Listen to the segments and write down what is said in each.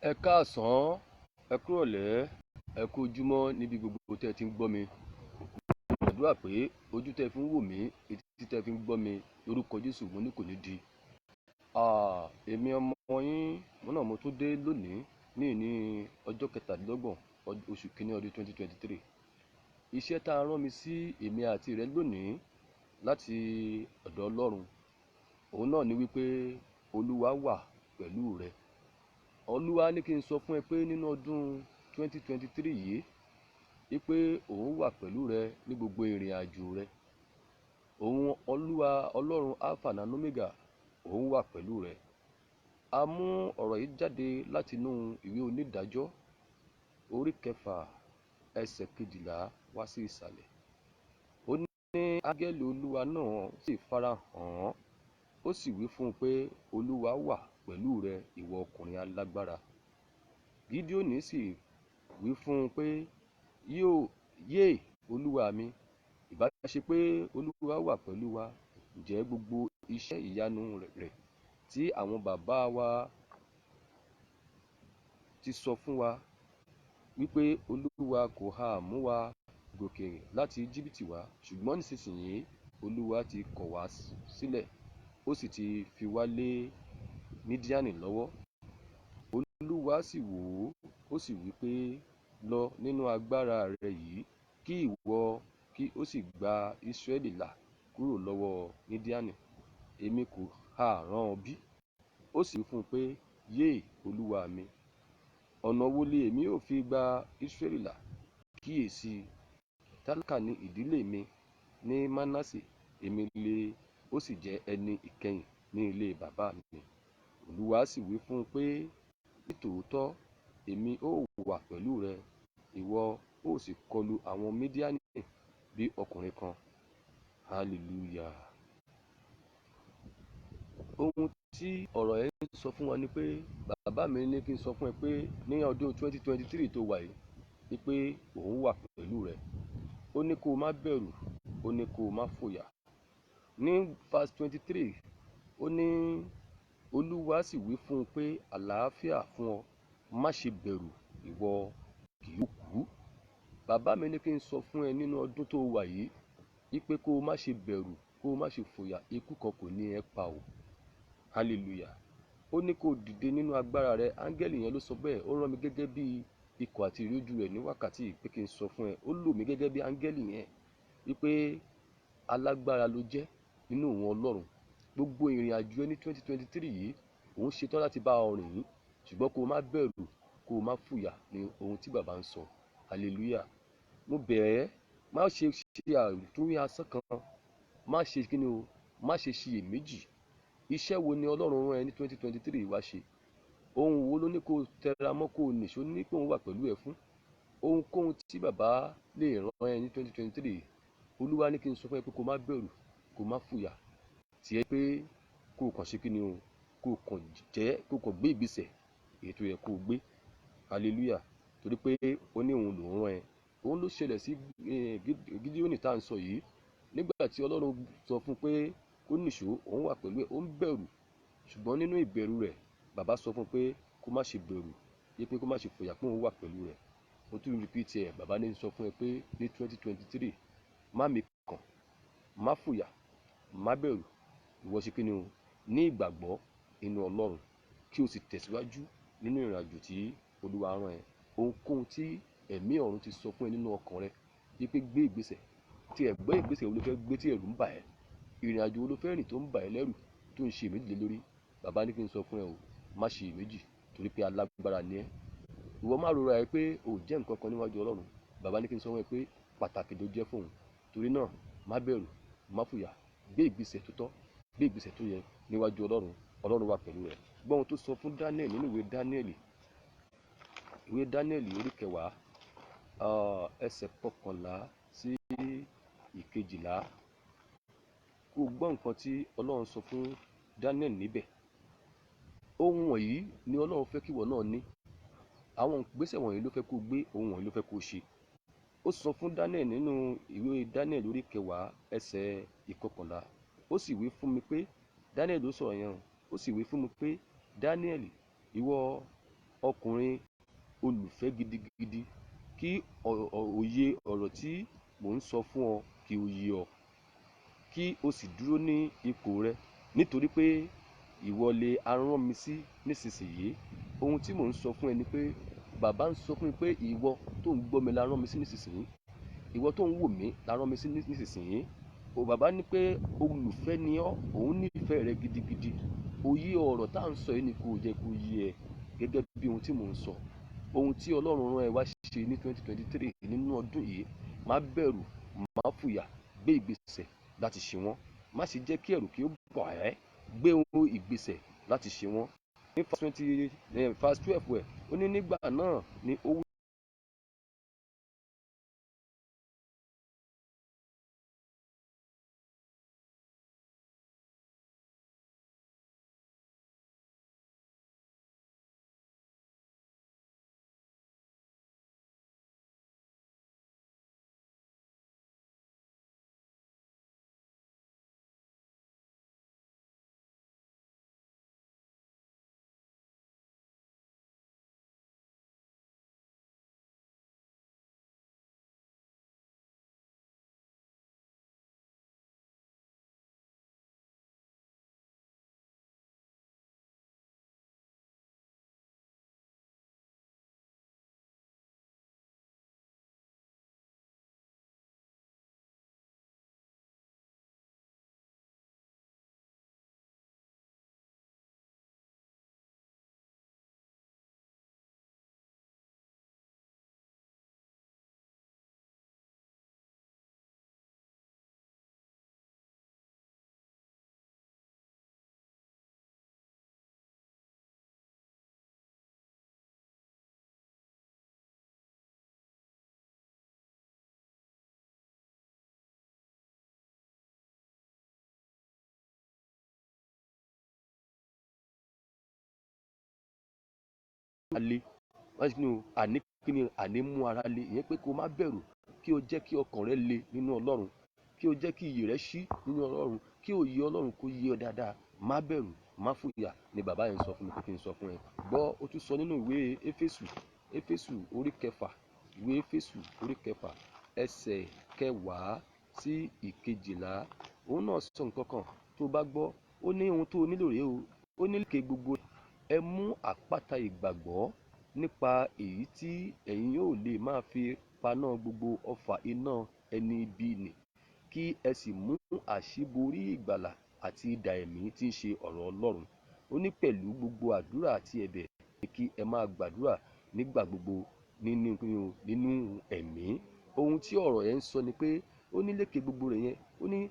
Ẹ káàsán, ẹ kúrọ̀lẹ́, ẹ kú ojúmọ́ níbi gbogbo tẹ́ ẹ ti ń gbọ́ mi. Mo gbàdúrà pé ojú tẹ́ ẹ fi ń wò mí, etí tẹ́ ẹ fi ń gbọ́ mi lórúkọ Jésù, mo ní kò ní di. Èmi ọmọ yín, mo náà mo tún dé lónìí ní ìní ọjọ́ 27 oṣù kìíní ọdún 2023. Iṣẹ́ tá a rán mi sí èmi àti rẹ lónìí láti ọ̀dọ̀ Ọlọ́run, òun náà ni wípé Olúwa wà pẹ̀lú rẹ. Olúwa ní kí n sọ fún ẹ pé nínú ọdún 2023 yìí, wípé òun wà pẹ̀lú rẹ ní gbogbo ìrìn àjò rẹ. Òun Olúwa Ọlọ́run Alpha and Omega, òun wà pẹ̀lú rẹ. A mú ọ̀rọ̀ yìí jáde láti inú ìwé Onídàájọ́ orí 6 ẹsẹ̀ 12 wá sí ìsàlẹ̀. Ó ní áńgẹ́lì Olúwa náà sì farahàn án, ó sì wí fún un pé Olúwa wà pẹ̀lú rẹ, ìwọ ọkùnrin alágbára. Gídíónì sì wí fún un pé, yé Olúwa mi, ìbá ṣe pé Olúwa wà pẹ̀lú wa, ǹjẹ́ gbogbo iṣẹ́ ìyanu rẹ̀ tí àwọn bàbá wa ti sọ fún wa wípé Olúwa kò ha mú wa gòkè láti Íjíbítì wá, ṣùgbọ́n nísinsìnyí Olúwa ti kọ̀ wá sílẹ̀, ó sì ti fi wá lé Mídíánì lọ́wọ́. Olúwa sì wò ó, ó sì wí pé, lọ nínú agbára rẹ yìí, kí ìwọ kí ó sì gba Ísírẹ́lì là kúrò lọ́wọ́ Mídíánì. Èmi kò ha rán ọ bí? Ó sì wí fún un pé, yé Olúwa mi, ọ̀nà wo ni èmi ó fi gba Ísírẹ́lì là? Kíyèsi, tálákà ni ìdílé mi ní Mánásè, èmi lè ó sì jẹ́ ẹni ìkẹyìn ní ilé bàbá mi. Olúwa sì wí fún un pé, nítòótọ́ èmi ó wà pẹ̀lú rẹ, ìwọ ó sì kọlu àwọn Mídíánì bí ọkùnrin kan. Hallelujah. Ohun tí ọ̀rọ̀ yẹn ń sọ fún wa ni pé bàbá mi ní kí n sọ fún ẹ pé ní ọdún 2023 tó wà yìí, wípé òun wà pẹ̀lú rẹ. Ó ní kó má bẹ̀rù, ó ní kó má fòyà. Ní verse 23, ó ní Olúwa sì wí fún un pé àlàáfíà fún ọ, má ṣe bẹ̀rù, ìwọ kì yóò kú. Bàbá mi ní kí n sọ fún ẹ nínú ọdún tó wà yìí, wípé kó má ṣe bẹ̀rù, kó má ṣe fòyà, ikú kan kò ní ẹ pa o. Hallelujah. Ó ní kó dìde nínú agbára rẹ. Áńgẹ́lì yẹn ló sọ bẹ́ẹ̀. Ó rán mi gẹ́gẹ́ bí ikọ̀ àti ìríjú rẹ̀ ní wákàtí pé kí n sọ fún ẹ. Ó lò mí gẹ́gẹ́ bí áńgẹ́lì yẹn wípé alágbára ló jẹ́ nínú òun Ọlọ́run. Gbogbo ìrìn àjò ẹ ní 2023 yìí, òun ṣetán láti bá ọ rìn, ṣùgbọ́n kó má bẹ̀rù, kó má fòyà ní ohun tí bàbá ń sọ. Hallelujah. Mo bẹ̀ ẹ́, má ṣe ṣe àtúnwí asán kan, má ṣe kíni o, má ṣe ṣiyèméjì. Iṣẹ́ wo ni Ọlọ́run rán ẹ ní 2023 wá ṣe? Ohun wo ló ní kó tẹra mọ́, kó nìṣó ní pé òun wà pẹ̀lú ẹ fún? Ohunkóhun tí bàbá lè rán ẹ ní 2023, Olúwa ní kí n sọ fún ẹ pé kó má bẹ̀rù, kó má fòyà. Tí ẹ pé kó kàn ṣe kíni o, kó kàn jẹ́, kó kàn gbé ìgbésẹ̀ èyí tó yẹ kó gbé. Hallelujah. Torí pé ó ní òun lòún rán ẹ. Òun ló ṣẹlẹ̀ sí Gídíónì tá à ń sọ yìí. Nígbà tí Ọlọ́run sọ fún pé kó nìṣó, òun wà pẹ̀lú ẹ, ó ń bẹ̀rù. Ṣùgbọ́n nínú ìbẹ̀rù rẹ̀, bàbá sọ fún pé kó má ṣe bẹ̀rù, wípé kó má ṣe fòyà pé òun wà pẹ̀lú rẹ̀. Mo tún repeat ẹ, bàbá ní sọ fún ẹ pé ní 2023, má mikàn, má fòyà, má bẹ̀rù. Ìwọ ṣe kíni o, ní ìgbàgbọ́ nínú Ọlọ́run, kí o sì tẹ̀síwájú nínú ìrìnàjò tí Olúwa rán ẹ. Ohunkóhun tí ẹ̀mí ọ̀run ti sọ fún ẹ nínú ọkàn rẹ, wípé gbé ìgbésẹ̀, tí ẹ gbé ìgbésẹ̀ wo ló fẹ́ gbé tí ẹ̀rù ń bà ẹ́? Ìrìnàjò wo ló fẹ́ rìn tó ń bà ẹ́ lẹ́rù, tó ń ṣe iyèméjì lé lórí? Bàbá ní kí n sọ fún ẹ o, má ṣe iyèméjì, torí pé alágbára ni ẹ́. Ìwọ má rora ẹ pé o jẹ́ nǹkan kan níwájú Ọlọ́run. Bàbá ní kí n sọ fún ẹ pé pàtàkì ló jẹ́ fún òun. Torí náà, má bẹ̀rù, má fòyà, gbé ìgbésẹ̀ tó tọ́, gbé ìgbésẹ̀ tó yẹ níwájú Ọlọ́run. Ọlọ́run wà pẹ̀lú rẹ. Gbọ́ ohun tó sọ fún Daniel nínú ìwé Daniel. Ìwé Daniel orí 10, ẹsẹ̀ 11 sí 12. Kó gbọ́ nǹkan tí Ọlọ́run sọ fún Daniel níbẹ̀. Ohun wọ̀nyí ni Ọlọ́run fẹ́ kí ìwọ náà ní. Àwọn ìgbésẹ̀ wọ̀nyí ló fẹ́ kó gbé, ohun wọ̀nyí ló fẹ́ kó ṣe. Ó sọ fún Daniel nínú ìwé Daniel orí 10 ẹsẹ̀ 11. Ó sì wí fún mi pé, Daniel ló sọ̀rọ̀ yẹn o. Ó sì wí fún mi pé, Daniel, ìwọ Ọkùnrin olùfẹ́ gidigidi, kí òye ọ̀rọ̀ tí mò ń sọ fún ọ kí ó yé ọ, kí o sì dúró ní ipò rẹ, nítorí pé ìwọ lè a rán mi sí nísinsìnyí. Ohun tí mò ń sọ fún ẹ ni pé bàbá ń sọ fún mi pé ìwọ tó ń gbọ́ mi la rán mi sí nísinsìnyí, ìwọ tó ń wò mí la rán mi sí nísinsìnyí. O bàbá ní pé olùfẹ́ ni ọ́, òun nífẹ̀ẹ́ rẹ gidigidi. Òye ọ̀rọ̀ tá à ń sọ yìí ni kò jẹ́ kó yé ẹ gẹ́gẹ́ bí ohun tí mò ń sọ. Ohun tí Ọlọ́run rán ẹ wá ṣe ní 2023 nínú ọdún yìí, má bẹ̀rù, má fòyà, gbé ìgbésẹ̀ láti ṣe wọ́n. Má ṣe jẹ́ kí ẹ̀rù kí ó bà ẹ́, gbé ohun ìgbésẹ̀ láti ṣe wọ́n. Ní verse 20, verse 12 ẹ̀, ó ní nígbà náà ni ó wí le. Má ṣe kí ni o, àní kí ni, àní mú ara le. Ìyẹn pé kó má bẹ̀rù, kí o jẹ́ kí ọkàn rẹ le nínú Ọlọ́run, kí o jẹ́ kí iyè rẹ ṣí nínú Ọlọ́run, kí òye Ọlọ́run kó yé ọ dáadáa. Má bẹ̀rù, má fòyà ni bàbá yẹn sọ fún mi pé kí n sọ fún ẹ. Gbọ́, ó tún sọ nínú ìwé Éfésù, Éfésù orí kẹfà, ìwé Éfésù orí kẹfà, ẹsẹ̀ kẹwàá sí ìkejìlá. Òun náà sọ nǹkan kan tó bá gbọ́, ó ní ohun tó nílò rèé o. Ó ní lékè gbogbo ẹ mú àpáta ìgbàgbọ́ nípa èyí tí ẹ̀yin yóò lè máa fi paná gbogbo ọfà iná ẹni ibi nì, kí ẹ sì mú àṣíborí ìgbàlà àti idà ẹ̀mí tí ń ṣe ọ̀rọ̀ Ọlọ́run. Ó ní pẹ̀lú gbogbo àdúrà àti ẹ̀bẹ̀ ni kí ẹ máa gbàdúrà nígbà gbogbo nínú nínú ẹ̀mí. Ohun tí ọ̀rọ̀ yẹn ń sọ ni pé ó ní lékè gbogbo rẹ̀ yẹn, ó ní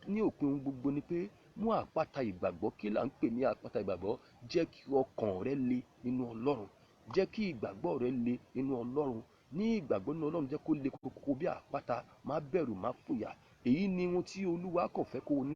ní òpin ohun gbogbo ni pé mú àpáta ìgbàgbọ́. Kí là ń pè ní àpáta ìgbàgbọ́? Jẹ́ kí ọkàn rẹ le nínú Ọlọ́run, jẹ́ kí ìgbàgbọ́ rẹ le nínú Ọlọ́run. Ní ìgbàgbọ́ nínú Ọlọ́run, jẹ́ kó le koko bí àpáta. Má bẹ̀rù, má fòyà. Èyí ni ohun tí Olúwa kàn fẹ́ kó o ní.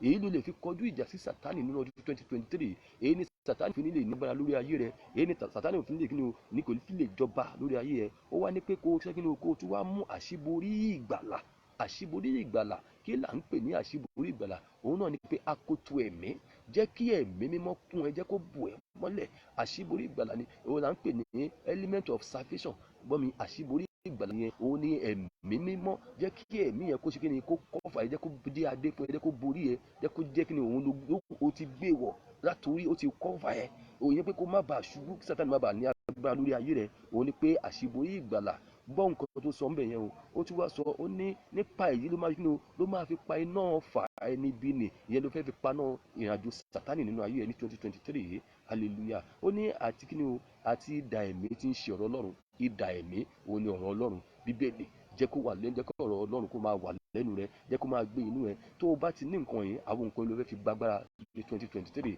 Èyí ló lè fi kọjú ìjà sí Sátánì nínú ọdún 2023. Èyí ni Sátánì fi ní lè nígbára lórí ayé rẹ. Èyí ni Sátánì ò fi ní lè kí ni o, ní kò fi lè jọba lórí ayé rẹ. Ó wá ní pé kó o ṣe kí ni o, kó o tún wá mú àṣíborí ìgbàlà. Àṣíborí ìgbàlà, kí là ń pè ní àṣíborí ìgbàlà? Òun náà ni pé akoto ẹ̀mí. Jẹ́ kí ẹ̀mí mímọ́ kún ẹ, jẹ́ kó bò ẹ́ mọ́lẹ̀. Àṣíborí ìgbàlà ni òun là ń pè ní element of salvation. Gbọ́ mi, àṣíborí ìgbàlà yẹn òun ni ẹ̀mí mímọ́. Jẹ́ kí ẹ̀mí yẹn kó ṣe kí ni, kó kọ́fà ẹ, jẹ́ kó dé adé fún ẹ, jẹ́ kó borí ẹ, jẹ́ kó jẹ́ kí ni òun ló ó ti gbé wọ̀ látòrí, ó ti kọ́fà ẹ. Òun yẹn pé kó má bàa ṣubú, kí Sátánì má bàa ní agbára lórí ayé rẹ. Òun ni pé àṣíborí ìgbàlà. Gbọ́ nǹkan tó sọ ńbẹ̀ yẹn o. Ó tún wá sọ, ó ní nípa èyí ló máa kí ni o, ló máa fi pa iná ọfà ẹni bí nì. Ìyẹn ló fẹ́ fi paná ìrìnàjò Sátánì nínú ayé ẹ ní 2023 yìí. Hallelujah. Ó ní àti kí ni o, àti idà ẹ̀mí tí ń ṣe ọ̀rọ̀ Ọlọ́run. Idà ẹ̀mí òun ni ọ̀rọ̀ Ọlọ́run. Bíbélì, jẹ́ kó wà lẹ́nu, jẹ́ kó ọ̀rọ̀ Ọlọ́run kó máa wà lẹ́nu rẹ, jẹ́ kó máa gbé inú ẹ. Tó o bá ti ní nǹkan yìí, àwọn nǹkan ló fẹ́ fi gbàgbára ní 2023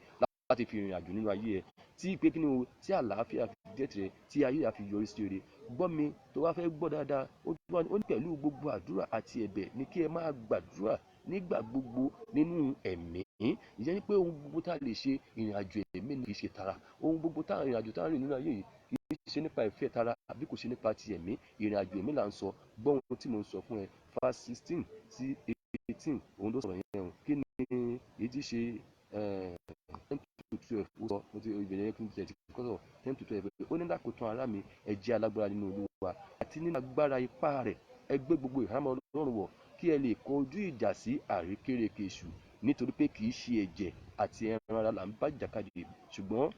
láti fi ìrìnàjò nínú ayé ẹ, tí pé kí ni o, tí àlàáfíà fi jẹ́ tirẹ̀, tí ayé á fi yọrí sí rere. Gbọ́ mi, tó bá fẹ́ gbọ́ dáadáa, ó tún wá ní, ó ní pẹ̀lú gbogbo àdúrà àti ẹ̀bẹ̀ ni kí ẹ máa gbàdúrà nígbà gbogbo nínú ẹ̀mí. Ìyẹn ni pé ohun gbogbo tá a lè ṣe, ìrìnàjò ẹ̀mí ni, kì í ṣe tara. Ohun gbogbo tá ìrìnàjò tá a rìn nínú ayé yìí kì í ṣe nípa ìfẹ́ tara àbí kò ṣe nípa ti ẹ̀mí. Ìrìnàjò ẹ̀mí là ń sọ. Gbọ́ ohun tí mò ń sọ fún ẹ. Verse 16 sí 18, òun ló sọ̀rọ̀ yẹn o. Kí ni èyí tí ṣe 10 to 10 to 12, ó sọ, mo ti ìbẹ̀rẹ̀ yẹn kí n tẹ̀ ti kọ́ sọ 10 to 12. Ó ní, "Lákòótán, ará mi, ẹ jẹ́ alágbára nínú Olúwa àti nínú agbára ipá rẹ̀. Ẹ gbé gbogbo ìhámọ́ Ọlọ́run wọ̀, kí ẹ lè kọjú ìjà sí àrékérekè èṣù. Nítorí pé kì í ṣe ẹ̀jẹ̀ àti ẹran ara là ń bá jàkadì, ṣùgbọ́n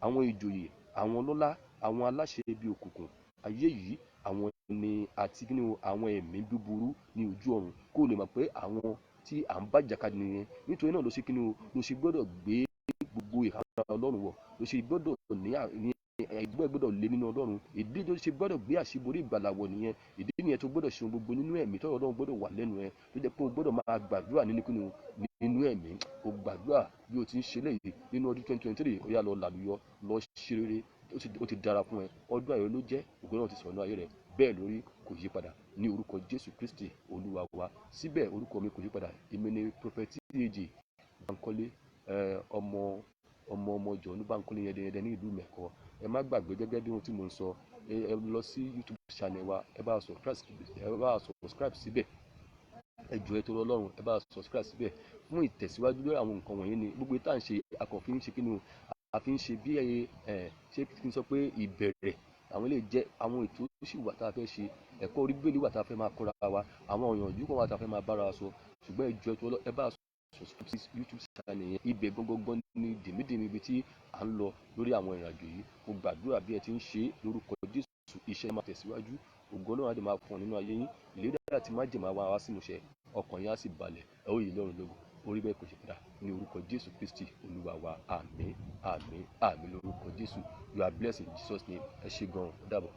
àwọn ìjòyè, àwọn ọlọ́lá, àwọn aláṣẹ ibi òkùnkùn ayé yìí, àwọn ni àti kí ni o, àwọn ẹ̀mí búburú ní ojú ọ̀run." Kó o lè mọ̀ pé àwọn tí à ń bá jàkadì nìyẹn. Nítorí náà ló ṣe kí ni o, ló ṣe gbọ́dọ̀ gbé gbogbo ìhámọ́ Ọlọ́run wọ̀, ló ṣe gbọ́dọ̀ ní ẹgbẹ́ gbọ́dọ̀ lé nínú Ọlọ́run. Ìdí tó ṣe gbọ́dọ̀ gbé àṣíborí ìgbàlà wọ̀ nìyẹn. Ìdí nìyẹn tó gbọ́dọ̀ ṣe ohun gbogbo nínú ẹ̀mí, tọ́rọ̀ Ọlọ́run gbọ́dọ̀ wà lẹ́nu ẹ, tó jẹ́ pé o gbọ́dọ̀ máa gbàdúrà nínú kí ni o, nínú ẹ̀mí. O gbàdúrà bí o ti ń ṣe léyìí nínú ọdún 2023. Ó yá, lọ làlùyọ, lọ ṣe rere. Ó ti dára fún ẹ. Ọdún ayọ̀ ló jẹ́. Ògo náà ti sọ̀nù ayé rẹ bẹ́ẹ̀ lórí, kò yí padà, ní orúkọ Jésù Kristi Olúwa wa. Síbẹ̀, orúkọ mi kò yí padà. Èmi ni Prophet T.A.J. Bankole, ọmọ ọmọ ọmọ Jọ̀ọ́nú Bankole yẹdẹyẹdẹ ní ìlú Mẹ̀kọ. Ẹ má gbàgbé, gẹ́gẹ́ bí ohun tí mo ń sọ, ẹ lọ sí YouTube channel wa, ẹ bá subscribe, ẹ bá subscribe síbẹ̀. Ẹ jọ̀ọ́, ẹ torí Ọlọ́run, ẹ bá subscribe síbẹ̀ fún ìtẹ̀síwájú lórí àwọn nǹkan wọ̀nyí. Ni gbogbo tá à ń ṣe, akọ̀fin ń ṣe kí ni o, a fi ń ṣe bí ẹ ṣé kí n sọ pé ìbẹ̀rẹ̀ àwọn lè jẹ́. Àwọn ètò sì wà tá a fẹ́ ṣe, ẹ̀kọ́ orí Bíbélì wà tá a fẹ́ máa kọ́ra wa, àwọn ìyànjú kan wà tá a fẹ́ máa bára wa sọ. Ṣùgbọ́n ẹ jọ̀ọ́, ẹ torí ẹ bá subscribe sí YouTube channel yẹn. Ibẹ̀ gangan ní dèmídèmí ibi tí à ń lọ lórí àwọn ìrìnàjò yìí. Mo gbàdúrà, bí ẹ ti ń ṣe, lórúkọ Jésù, iṣẹ́ máa tẹ̀síwájú, ògo Ọlọ́run á dẹ̀ máa fún ọ nínú ayé yín, ìlérí àti májẹ̀mú á wá sí ìmúṣẹ, ọkàn yín á sì balẹ̀, ẹ ó yin Ọlọ́run lógo. Orí bẹ́ẹ̀, kò ṣe padà, ní orúkọ Jésù Kristi Olúwa wa. Àmín, àmín, àmín lórúkọ Jésù. You are blessed in Jesus' name. Ẹ ṣé gan-an, ó dàbọ̀.